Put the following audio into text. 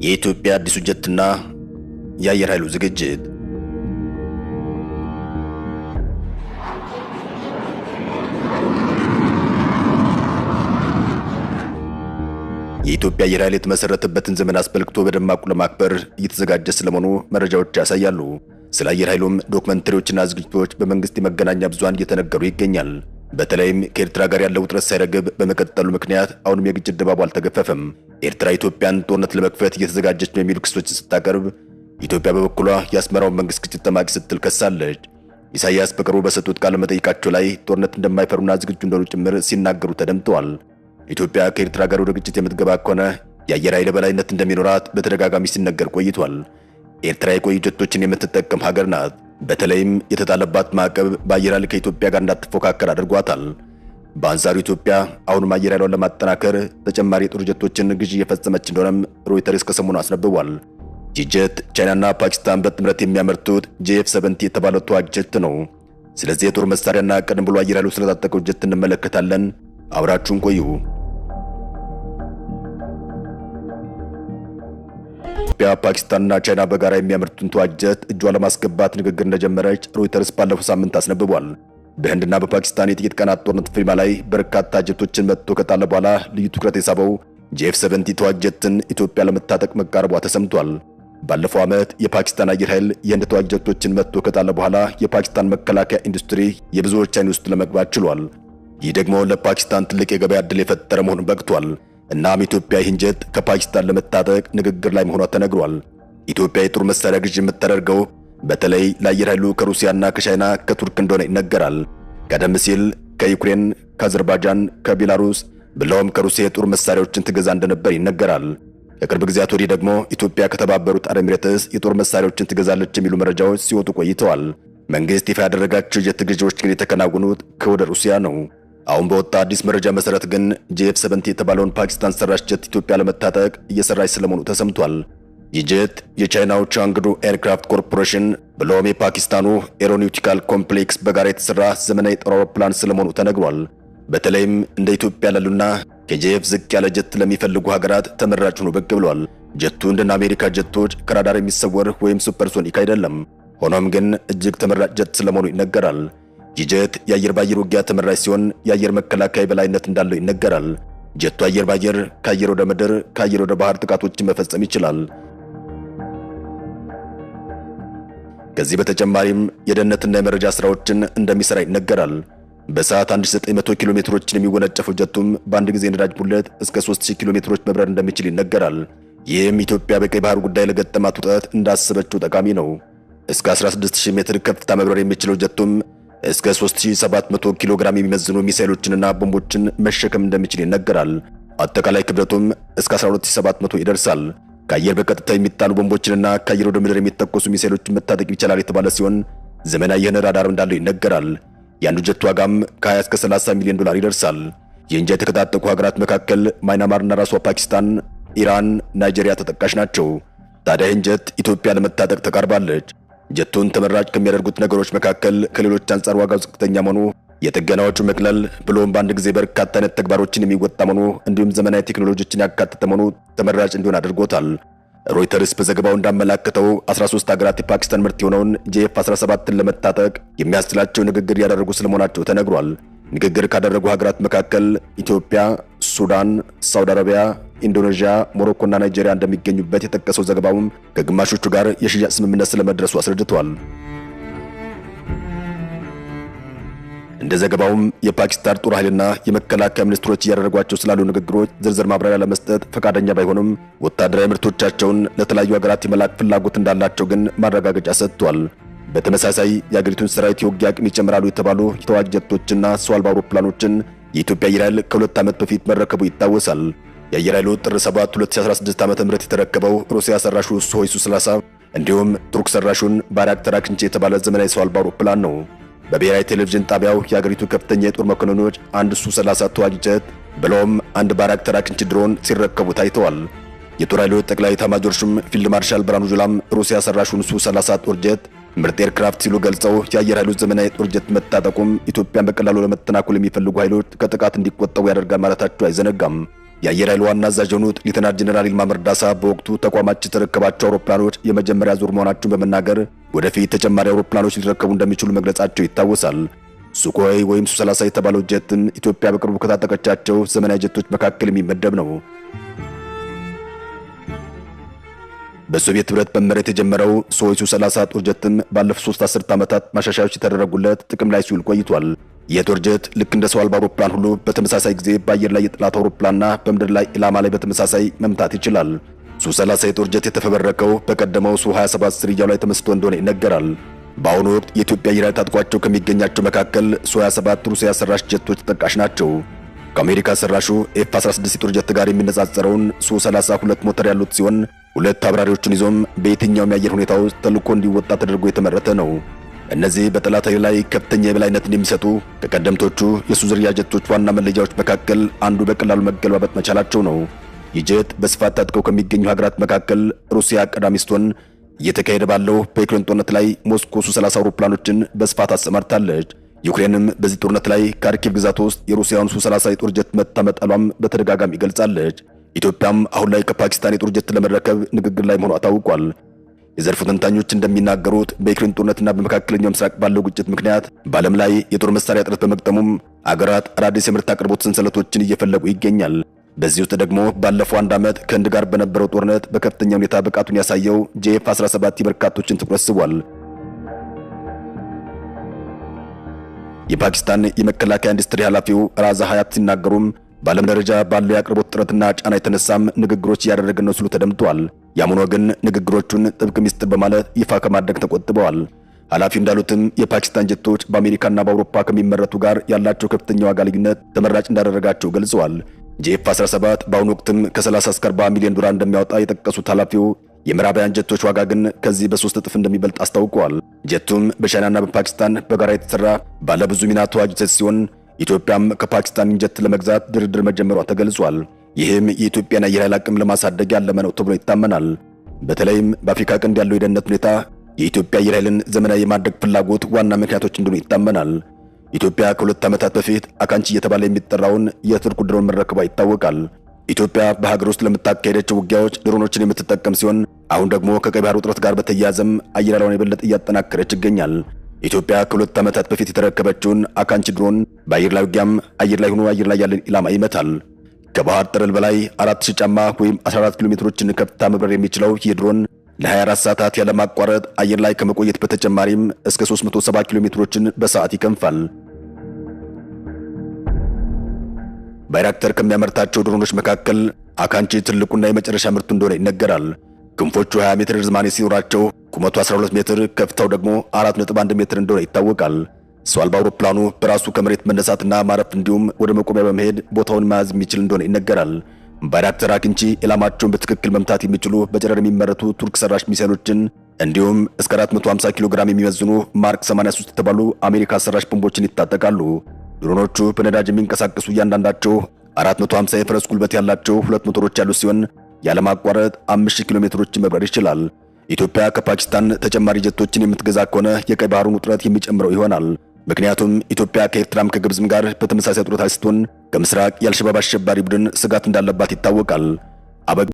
የኢትዮጵያ አዲሱ ጀትና የአየር ኃይሉ ዝግጅት። የኢትዮጵያ አየር ኃይል የተመሰረተበትን ዘመን አስመልክቶ በደማቁ ለማክበር እየተዘጋጀ ስለመሆኑ መረጃዎች ያሳያሉ። ስለ አየር ኃይሉም ዶክመንተሪዎችና ዝግጅቶች በመንግስት የመገናኛ ብዙሃን እየተነገሩ ይገኛል። በተለይም ከኤርትራ ጋር ያለው ውጥረት ሳይረግብ በመቀጠሉ ምክንያት አሁንም የግጭት ድባቡ አልተገፈፈም። ኤርትራ ኢትዮጵያን ጦርነት ለመክፈት እየተዘጋጀች ነው የሚሉ ክሶችን ስታቀርብ፣ ኢትዮጵያ በበኩሏ የአስመራውን መንግስት ግጭት ጠማቂ ስትል ከሳለች። ኢሳያስ በቅርቡ በሰጡት ቃለ መጠይቃቸው ላይ ጦርነት እንደማይፈሩና ዝግጁ እንደሆኑ ጭምር ሲናገሩ ተደምጠዋል። ኢትዮጵያ ከኤርትራ ጋር ወደ ግጭት የምትገባ ከሆነ የአየር ኃይል የበላይነት እንደሚኖራት በተደጋጋሚ ሲነገር ቆይቷል። ኤርትራ የቆዩ ጀቶችን የምትጠቀም ሀገር ናት። በተለይም የተጣለባት ማዕቀብ በአየር ኃይል ከኢትዮጵያ ጋር እንዳትፎካከር አድርጓታል። በአንጻሩ ኢትዮጵያ አሁንም አየር ኃይሏን ለማጠናከር ተጨማሪ የጦር ጀቶችን ግዢ እየፈጸመች እንደሆነም ሮይተርስ ከሰሞኑ አስነብቧል። ይህ ጀት ቻይናና ፓኪስታን በጥምረት የሚያመርቱት JF 17 የተባለው ተዋጊ ጀት ነው። ስለዚህ የጦር መሳሪያና ቀደም ብሎ አየር ኃይሉ ስለታጠቀው ጀት እንመለከታለን። አብራችሁን ቆዩ። ኢትዮጵያ፣ ፓኪስታንና ቻይና በጋራ የሚያመርቱትን ተዋጊ ጀት እጇ ለማስገባት ንግግር እንደጀመረች ሮይተርስ ባለፈው ሳምንት አስነብቧል። በህንድና በፓኪስታን የጥቂት ቀናት ጦርነት ፍልሚያ ላይ በርካታ ጀቶችን መትቶ ከጣለ በኋላ ልዩ ትኩረት የሳበው JF 17 ተዋጊ ጀትን ኢትዮጵያ ለመታጠቅ መቃረቧ ተሰምቷል። ባለፈው ዓመት የፓኪስታን አየር ኃይል የህንድ ተዋጊ ጀቶችን መትቶ ከጣለ በኋላ የፓኪስታን መከላከያ ኢንዱስትሪ የብዙዎች አይን ውስጥ ለመግባት ችሏል። ይህ ደግሞ ለፓኪስታን ትልቅ የገበያ ዕድል የፈጠረ መሆኑን በቅቷል። እናም ኢትዮጵያ ይህን ጀት ከፓኪስታን ለመታጠቅ ንግግር ላይ መሆኗ ተነግሯል። ኢትዮጵያ የጦር መሳሪያ ግዥ የምታደርገው በተለይ ለአየር ኃይሉ ከሩሲያና ከቻይና ከቱርክ እንደሆነ ይነገራል። ቀደም ሲል ከዩክሬን፣ ከአዘርባይጃን፣ ከቤላሩስ ብለውም ከሩሲያ የጦር መሳሪያዎችን ትገዛ እንደነበር ይነገራል። ከቅርብ ጊዜያት ወዲህ ደግሞ ኢትዮጵያ ከተባበሩት አረብ ኤሚሬትስ የጦር መሳሪያዎችን ትገዛለች የሚሉ መረጃዎች ሲወጡ ቆይተዋል። መንግስት ይፋ ያደረጋቸው የጀት ግዢዎች ግን የተከናወኑት ከወደ ሩሲያ ነው። አሁን በወጣ አዲስ መረጃ መሰረት ግን JF 17 የተባለውን ፓኪስታን ሰራሽ ጀት ኢትዮጵያ ለመታጠቅ እየሰራች ስለመሆኑ ተሰምቷል። ይህ ጀት የቻይናው ቻንግዱ ኤርክራፍት ኮርፖሬሽን ብሎም የፓኪስታኑ ኤሮኒውቲካል ኮምፕሌክስ በጋራ የተሰራ ዘመናዊ የጦር አውሮፕላን ስለመሆኑ ተነግሯል። በተለይም እንደ ኢትዮጵያ ላሉና ከ JF ዝቅ ያለ ጀት ለሚፈልጉ ሀገራት ተመራጭ ሆኖ ብቅ ብሏል። ጀቱ እንደ አሜሪካ ጀቶች ከራዳር የሚሰወር ወይም supersonic አይደለም። ሆኖም ግን እጅግ ተመራጭ ጀት ስለመሆኑ ይነገራል። ይህ ጀት የአየር ባየር ውጊያ ተመራጭ ሲሆን የአየር መከላከያ የበላይነት እንዳለው ይነገራል። ጀቱ አየር ባየር፣ ከአየር ወደ ምድር፣ ከአየር ወደ ባህር ጥቃቶችን መፈጸም ይችላል። ከዚህ በተጨማሪም የደህንነትና የመረጃ ስራዎችን እንደሚሰራ ይነገራል። በሰዓት 1900 ኪሎ ሜትሮችን የሚወነጨፈው ጀቱም በአንድ ጊዜ ነዳጅ ሙሌት እስከ 3000 ኪሎ ሜትሮች መብረር እንደሚችል ይነገራል። ይህም ኢትዮጵያ በቀይ ባህር ጉዳይ ለገጠማት ውጥረት እንዳሰበችው ጠቃሚ ነው። እስከ 16000 ሜትር ከፍታ መብረር የሚችለው ጀቱም እስከ 3700 ኪሎ ግራም የሚመዝኑ ሚሳኤሎችንና ቦምቦችን መሸከም እንደሚችል ይነገራል። አጠቃላይ ክብደቱም እስከ 12700 ይደርሳል። ከአየር በቀጥታ የሚጣሉ ቦምቦችንና ከአየር ወደ ምድር የሚተኮሱ ሚሳኤሎችን መታጠቅ ይችላል የተባለ ሲሆን ዘመናዊ የሆነ ራዳር እንዳለው ይነገራል። የአንዱ ጀት ዋጋም ከ20 እስከ 30 ሚሊዮን ዶላር ይደርሳል። ይህን ጀት ከታጠቁ ሀገራት መካከል ማይናማርና ራሷ ፓኪስታን፣ ኢራን፣ ናይጄሪያ ተጠቃሽ ናቸው። ታዲያ ይህን ጀት ኢትዮጵያ ለመታጠቅ ተቃርባለች። ጀቱን ተመራጭ ከሚያደርጉት ነገሮች መካከል ከሌሎች አንጻር ዋጋው ዝቅተኛ መሆኑ፣ የጥገናዎቹ መቅለል ብሎም በአንድ ጊዜ በርካታ አይነት ተግባሮችን የሚወጣ መሆኑ እንዲሁም ዘመናዊ ቴክኖሎጂዎችን ያካተተ መሆኑ ተመራጭ እንዲሆን አድርጎታል። ሮይተርስ በዘገባው እንዳመላከተው 13 ሀገራት የፓኪስታን ምርት የሆነውን JF 17ን ለመታጠቅ የሚያስችላቸው ንግግር ያደረጉ ስለመሆናቸው ተነግሯል። ንግግር ካደረጉ ሀገራት መካከል ኢትዮጵያ፣ ሱዳን፣ ሳውዲ አረቢያ፣ ኢንዶኔዥያ፣ ሞሮኮና ናይጄሪያ እንደሚገኙበት የጠቀሰው ዘገባውም ከግማሾቹ ጋር የሽያጭ ስምምነት ስለመድረሱ አስረድቷል። እንደ ዘገባውም የፓኪስታን ጦር ኃይልና የመከላከያ ሚኒስትሮች እያደረጓቸው ስላሉ ንግግሮች ዝርዝር ማብራሪያ ለመስጠት ፈቃደኛ ባይሆኑም ወታደራዊ ምርቶቻቸውን ለተለያዩ ሀገራት የመላክ ፍላጎት እንዳላቸው ግን ማረጋገጫ ሰጥቷል። በተመሳሳይ የአገሪቱን ሰራዊት የውጊያ አቅም ይጨምራሉ የተባሉ የተዋጊ ጀቶችና ሰው አልባ አውሮፕላኖችን የኢትዮጵያ አየር ኃይል ከ2 ዓመት በፊት መረከቡ ይታወሳል። የአየር ኃይሉ ጥር 7 2016 ዓ.ም የተረከበው ሩሲያ ሰራሹ ሱሆይ ሱ30 እንዲሁም ቱርክ ሰራሹን ባይራክታር አኪንቺ የተባለ ዘመናዊ ሰው አልባ አውሮፕላን ነው። በብሔራዊ ቴሌቪዥን ጣቢያው የአገሪቱ ከፍተኛ የጦር መኮንኖች አንድ ሱ30 ተዋጊ ጀት ብሎም አንድ ባይራክታር አኪንቺ ድሮን ሲረከቡ ታይተዋል። የጦር ኃይሎች ጠቅላይ ኤታማዦር ሹም ፊልድ ማርሻል ብርሃኑ ጁላም ሩሲያ ሰራሹን ሱ30 ጦር ጀት ምርጥ aircraft ሲሉ ገልጸው የአየር ኃይሉ ዘመናዊ የጦር ጀት መታጠቁም ኢትዮጵያን በቀላሉ ለመተናኮል የሚፈልጉ ኃይሎች ከጥቃት እንዲቆጠቡ ያደርጋል ማለታቸው አይዘነጋም። የአየር ኃይል ዋና አዛዥ የሆኑት ሌተናል ጀነራል ይልማ መርዳሳ በወቅቱ ተቋማቸው የተረከባቸው አውሮፕላኖች የመጀመሪያ ዙር መሆናቸውን በመናገር ወደፊት ተጨማሪ አውሮፕላኖች ሊረከቡ እንደሚችሉ መግለጻቸው ይታወሳል። ሱኮይ ወይም ሱ30 የተባለው ጀትም ኢትዮጵያ በቅርቡ ከታጠቀቻቸው ዘመናዊ ጀቶች መካከል የሚመደብ ነው። በሶቪየት ህብረት መመረት የጀመረው ሱኮይ ሱ30 ጦር ጀትም ባለፉት 3 አስርት ዓመታት ማሻሻያዎች የተደረጉለት ጥቅም ላይ ሲውል ቆይቷል። የጦር ጀት ልክ እንደ ሰው አልባ አውሮፕላን ሁሉ በተመሳሳይ ጊዜ በአየር ላይ የጠላት አውሮፕላንና በምድር ላይ ኢላማ ላይ በተመሳሳይ መምታት ይችላል። ሱ30 የጦር ጀት የተፈበረከው በቀደመው ሱ27 ዝርያው ላይ ተመስርቶ እንደሆነ ይነገራል። በአሁኑ ወቅት የኢትዮጵያ አየር ኃይል ታጥቋቸው ከሚገኛቸው መካከል ሱ27 ሩሲያ ሰራሽ ጀቶች ተጠቃሽ ናቸው። ከአሜሪካ ሰራሹ F16 የጦር ጀት ጋር የሚነጻጸረውን ሱ30 ሁለት ሞተር ያሉት ሲሆን ሁለት አብራሪዎችን ይዞም በየትኛውም የአየር ሁኔታ ውስጥ ተልዕኮ እንዲወጣ ተደርጎ የተመረተ ነው። እነዚህ በጠላት ኃይል ላይ ከፍተኛ የበላይነትን የሚሰጡ ከቀደምቶቹ የሱ ዝርያ ጀቶች ዋና መለያዎች መካከል አንዱ በቀላሉ መገለባበጥ መቻላቸው ነው። ይህ ጀት በስፋት ታጥቀው ከሚገኙ ሀገራት መካከል ሩሲያ ቀዳሚ ስትሆን እየተካሄደ ባለው በዩክሬን ጦርነት ላይ ሞስኮ ሱ30 አውሮፕላኖችን በስፋት አሰማርታለች። ዩክሬንም በዚህ ጦርነት ላይ ካርኪቭ ግዛት ውስጥ የሩሲያውን ሱ30 የጦር ጀት መታ መጣሏም በተደጋጋሚ ገልጻለች። ኢትዮጵያም አሁን ላይ ከፓኪስታን የጦር ጀት ለመረከብ ንግግር ላይ መሆኗ ታውቋል። የዘርፉ ተንታኞች እንደሚናገሩት በዩክሬን ጦርነትና በመካከለኛው ምስራቅ ባለው ግጭት ምክንያት በዓለም ላይ የጦር መሳሪያ እጥረት በመግጠሙም አገራት አዳዲስ የምርት አቅርቦት ሰንሰለቶችን እየፈለጉ ይገኛል። በዚህ ውስጥ ደግሞ ባለፈው አንድ ዓመት ከህንድ ጋር በነበረው ጦርነት በከፍተኛ ሁኔታ ብቃቱን ያሳየው JF 17 የበርካቶችን ትኩረት ስቧል። የፓኪስታን የመከላከያ ኢንዱስትሪ ኃላፊው ራዛ ሀያት ሲናገሩም በዓለም ደረጃ ባለው የአቅርቦት እጥረትና ጫና የተነሳም ንግግሮች እያደረግን ነው ሲሉ ተደምጠዋል። ያም ሆኖ ግን ንግግሮቹን ጥብቅ ሚስጥር በማለት ይፋ ከማድረግ ተቆጥበዋል። ኃላፊው እንዳሉትም የፓኪስታን ጀቶች በአሜሪካና በአውሮፓ ከሚመረቱ ጋር ያላቸው ከፍተኛ ዋጋ ልዩነት ተመራጭ እንዳደረጋቸው ገልጸዋል። JF 17 በአሁኑ ወቅትም ከ30 እስከ 40 ሚሊዮን ዶላር እንደሚያወጣ የጠቀሱት ኃላፊው የምዕራባውያን ጀቶች ዋጋ ግን ከዚህ በ3 እጥፍ እንደሚበልጥ አስታውቀዋል። ጀቱም በቻይናና በፓኪስታን በጋራ የተሰራ ባለብዙ ሚና ተዋጊ ጀት ሲሆን ኢትዮጵያም ከፓኪስታን ጀት ለመግዛት ድርድር መጀመሯ ተገልጿል። ይህም የኢትዮጵያን አየር ኃይል አቅም ለማሳደግ ያለመ ነው ተብሎ ይታመናል። በተለይም በአፍሪካ ቀንድ ያለው የደህንነት ሁኔታ የኢትዮጵያ አየር ኃይልን ዘመናዊ የማድረግ ፍላጎት ዋና ምክንያቶች እንደሆኑ ይታመናል። ኢትዮጵያ ከ2 ዓመታት በፊት አካንቺ እየተባለ የሚጠራውን የቱርክ ድሮን መረከቧ ይታወቃል። ኢትዮጵያ በሀገር ውስጥ ለምታካሄዳቸው ውጊያዎች ድሮኖችን የምትጠቀም ሲሆን አሁን ደግሞ ከቀይ ባህር ውጥረት ጋር በተያያዘም አየር ኃይሏን የበለጠ እያጠናከረች ይገኛል። ኢትዮጵያ ከ2 ዓመታት በፊት የተረከበችውን አካንቺ ድሮን በአየር ላይ ውጊያም አየር ላይ ሆኖ አየር ላይ ያለን ኢላማ ይመታል። ከባህር ጠለል በላይ 4000 ጫማ ወይም 14 ኪሎ ሜትሮችን ከፍታ መብረር የሚችለው ይህ ድሮን ለ24 ሰዓታት ያለማቋረጥ አየር ላይ ከመቆየት በተጨማሪም እስከ 370 ኪሎ ሜትሮችን በሰዓት ይከንፋል። ባይራክተር ከሚያመርታቸው ድሮኖች መካከል አካንቺ ትልቁና የመጨረሻ ምርቱ እንደሆነ ይነገራል። ክንፎቹ 20 ሜትር ርዝማኔ ሲኖራቸው ቁመቱ 12 ሜትር ከፍታው ደግሞ 4.1 ሜትር እንደሆነ ይታወቃል። ሰው አልባ አውሮፕላኑ በራሱ ከመሬት መነሳትና ማረፍ እንዲሁም ወደ መቆሚያ በመሄድ ቦታውን መያዝ የሚችል እንደሆነ ይነገራል። ባይራክተር አካንቺ ኢላማቸውን በትክክል መምታት የሚችሉ በጨረር የሚመረቱ ቱርክ ሰራሽ ሚሳይሎችን እንዲሁም እስከ 450 ኪሎ ግራም የሚመዝኑ ማርክ 83 የተባሉ አሜሪካ ሰራሽ ቦምቦችን ይታጠቃሉ። ድሮኖቹ በነዳጅ የሚንቀሳቀሱ እያንዳንዳቸው 450 የፈረስ ጉልበት ያላቸው ሁለት ሞተሮች ያሉት ሲሆን ያለማቋረጥ 5000 ኪሎ ሜትሮችን መብረር ይችላል። ኢትዮጵያ ከፓኪስታን ተጨማሪ ጀቶችን የምትገዛ ከሆነ የቀይ ባህሩን ውጥረት የሚጨምረው ይሆናል። ምክንያቱም ኢትዮጵያ ከኤርትራም ከግብጽም ጋር በተመሳሳይ ጦርነት ላይ ስትሆን ከምስራቅ የአልሸባብ አሸባሪ ቡድን ስጋት እንዳለባት ይታወቃል።